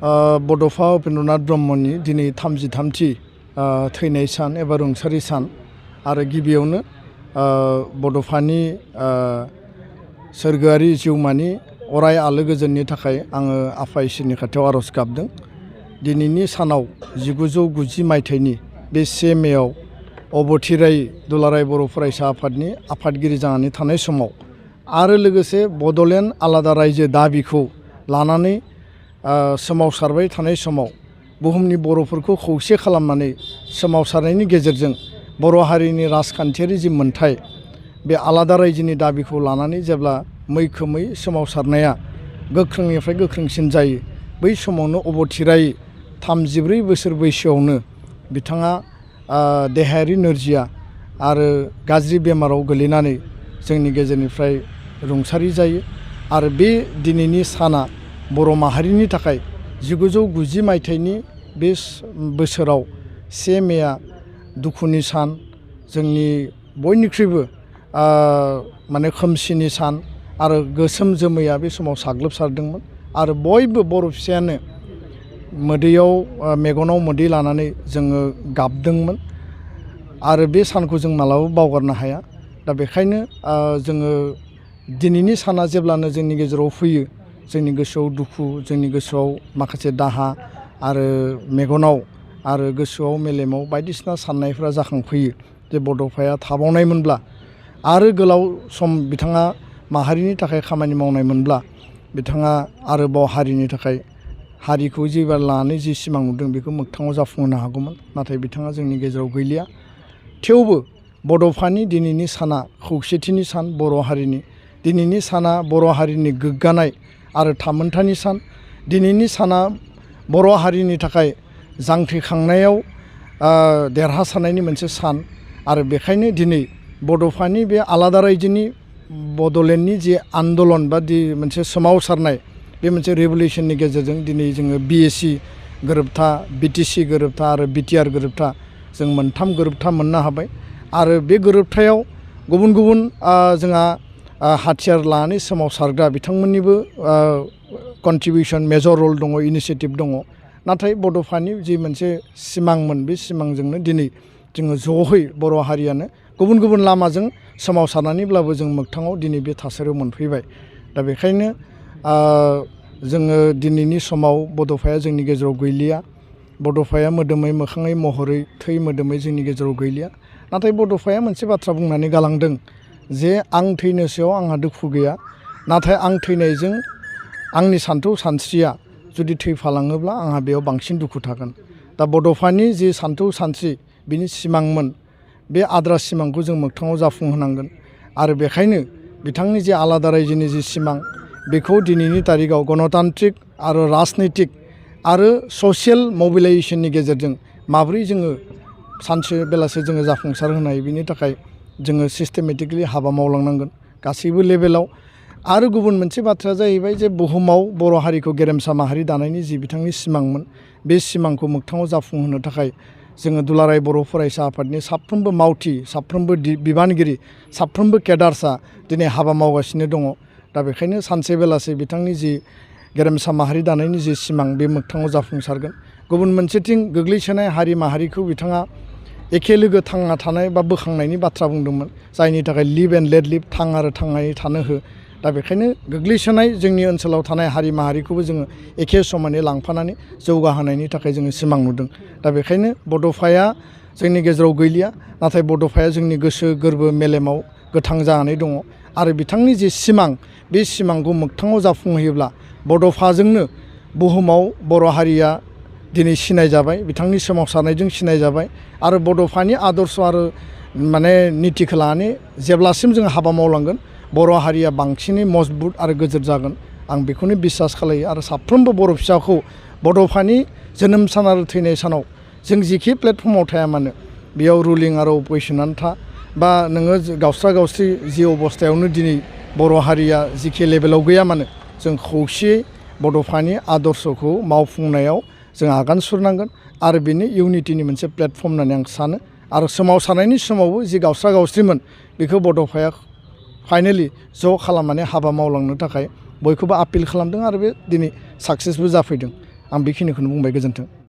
बड'फा उपेन्द्रनाथ ब्रह्मनि दिनै 33थि थैनाय सान एबा रुंसारि सान आरो गिबियावनो बड'फानि सोरगोआरि जिउमानि अराय आलो गोजोननि थाखाय आङो आफा इसोरनि खाथियाव आर'ज गाबदों। दिनैनि सानाव 1990 मायथाइनि बे 1 मेआव अबथिराय दुलाराय बर' फरायसा आफादनि आफादगिरि जानानै थानाय समाव आरो लोगोसे बड'लेण्ड आलादा रायजो दाबिखौ लानानै सोमावसारबाय थानाय समाव बुहुमनि बर'फोरखौ खौसे खालामनानै सोमावसारनायनि गेजेरजों बर' हारिनि राजखान्थियारि जि मोन्थाय बे आलादा रायजोनि दाबिखौ लानानै जेब्ला मैखोमै सोमावसारनाया गोख्रोंनिफ्राय गोख्रोंसिन जायो, बै समावनो अबथिराय 34 बोसोर बैसोआवनो बिथाङा देहायारि नोरजिया आरो गाज्रि बेमाराव गोलैनानै जोंनि गेजेरनिफ्राय रुंसारि जायो। आरो बे दिनैनि साना बर' माहारिनि थाखाय 1990 मायथाइनि बे बोसोराव 1 मेआ दुखुनि सान, जोंनि बयनिख्रुइबो माने खोमसिनि सान आरो गोसोम जोमैया बे समाव साग्लोबसारदोंमोन आरो बयबो बर' फिसायानो मोदैयाव मेगनाव मोदै लानानै जोङो गाबदोंमोन आरो बे सानखौ जों मालाबाबो बावगारनो हाया। दा बेखायनो जोङो दिनैनि साना जेब्लानो जोंनि गेजेराव फैयो, जोंनि गोसोआव दुखु, जोंनि गोसोआव माखासे दाहा आरो मेगनाव आरो गोसोआव मेलेमाव बायदिसिना साननायफ्रा जाखांफैयो जे बड'फाया थाबावनायमोनब्ला आरो गोलाव सम बिथाङा माहारिनि थाखाय खामानि मावनायमोनब्ला बिथाङा आरोबाव हारिनि थाखाय हारिखौ जेब्ला लानानै जि सिमां नुदों बेखौ मोगथाङाव जाफुंहोनो हागौमोन। नाथाय बिथाङा जोंनि गेजेराव गैलिया। थेवबो बड'फानि दिनैनि साना खौसेथिनि सान, बर' हारिनि दिनैनि साना बर' हारिनि गोग्गानाय आरो थामोन्थानि सान। दिनैनि साना बर' हारिनि थाखाय जांख्रिखांनायाव देरहासारनायनि मोनसे सान आरो बेखायनो दिनै बड'फानि बे आलादा रायजोनि बड'लेण्डनि जि आन्दलन बा मोनसे सोमावसारनाय, बे मोनसे रेभलिउसननि गेजेरजों दिनै जोङो BSc गोरोबथा, BTC गोरोबथा आरो BTR गोरोबथा जों मोनथाम गोरोबथा मोननो हाबाय। आरो बे गोरोबथायाव गुबुन गुबुन जोंहा हाथियार लानानै सोमावसारग्रा बिथांमोननिबो कन्ट्रिबिउसन मेजर रल दङ, इनिसियेटिभ दङ। नाथाय बड'फानि जि मोनसे सिमांमोन, बे सिमांजोंनो दिनै जोङो ज'है बर' हारियानो गुबुन गुबुन लामाजों सोमावसारनानैब्लाबो जों मोगथाङाव दिनै बे थासारियाव मोनफैबाय। दा बेखायनो जोङो दिनैनि समाव बड'फाया जोंनि गेजेराव गैलिया। बड'फाया मोदोमै मोखाङै महरै थै मोदोमै जोंनि गेजेराव गैलिया। नाथाय बड'फाया मोनसे बाथ्रा बुंनानै गालांदों जे आं थैनोसैयाव आंहा दुखु गैया, नाथाय आं थैनायजों आंनि सान्थौ सानस्रिया जुदि थैफालाङोब्ला आंहा बेयाव बांसिन दुखु थागोन। दा बड'फानि जि सान्थौ सानस्रि बिनि सिमांमोन, बे आद्रा सिमांखौ जों मोगथाङाव जाफुंहोनांगोन। आरो बेखायनो बिथांनि जे आलादा रायजोनि जि सिमां, बेखौ दिनैनि तारिखाव गणतान्त्रिक आरो राजनैतिक आरो ससियेल मबिलाइजेसननि गेजेरजों माब्रै जोङो सानसे बेलासे जोङो जाफुंसार होनो हायो, बिनि थाखाय जोङो सिस्टेमेटिकलि हाबा मावलांनांगोन गासैबो लेभेलाव। आरो गुबुन मोनसे बाथ्राया जाहैबाय जे बुहुमाव बर' हारिखौ गेरेमसा माहारि दानायनि जि बिथांनि सिमांमोन, बे सिमांखौ मोगथाङाव जाफुंहोनो थाखाय जोङो दुलाराय बर' फरायसा आफादनि साफ्रोमबो मावथि, साफ्रोमबो बिबानगिरि, साफ्रोमबो केडार्सआ दिनै हाबा मावगासिनो दङ। दा बेखायनो सानसे बेलासे बिथांनि जि गेरेमसा माहारि दानायनि जि सिमां, बे मोगथाङाव जाफुंसारगोन। गुबुन मोनसेथिं गोग्लैसोनाय हारि माहारिखौ बिथाङा एखे लोगो थांना थानाय बा बोखांनायनि बाथ्रा बुंदोंमोन, जायनि थाखाय लिभ एन्ड लेट लिभ, थां आरो थांनानै थानो हो। दा बेखायनो गोग्लैसोनाय जोंनि ओनसोलाव थानाय हारि माहारिखौबो जोङो एखे समानै लांफानानै जौगाहोनायनि थाखाय जोङो सिमां नुदों। दा बेखायनो बड'फाया जोंनि गेजेराव गैलिया, नाथाय बड'फाया जोंनि गोसो गोरबो मेलेमाव गोथां जानानै दङ। आरो बिथांनि जि सिमां, बे सिमांखौ मोगथाङाव जाफुंहोयोब्ला बड'फाजोंनो बुहुमाव बर' हारिया दिनै सिनायजाबाय, बिथांनि सोमावसारनायजों सिनायजाबाय। आरो बड'फानि आदर्श आरो माने नितिखौ लानानै जेब्लासिम जों हाबा मावलांगोन, बर' हारिया बांसिनै मजबुत आरो गोजोर जागोन, आं बेखौनो बिसास खालायो। आरो साफ्रोमबो बर' फिसाखौ बड'फानि जोनोम सान आरो थैनाय सानाव जों जिखि प्लेटफर्माव थाया मानो, बेयाव रुलिं आरो अपोजिसनानो था बा नोङो गावस्रा गावस्रि जि अबस्थायावनो दिनै बर' हारिया जिखि लेभेलाव गैया मानो, जों खौसेयै बड'फानि आदर्शखौ मावफुंनायाव जों आगान सुरनांगोन। आरो बेनो इउनिटिनि मोनसे प्लेटफर्म होननानै आं सानो। आरो सोमावसारनायनि समावबो जि गावस्रा गावस्रिमोन, बेखौ बड'फाया फाइनेलि ज' खालामनानै हाबा मावलांनो थाखाय बयखौबो आपिल खालामदों आरो बे दिनै साक्सेसबो जाफैदों। आं बेखिनिखौनो बुंबाय। गोजोन्थों।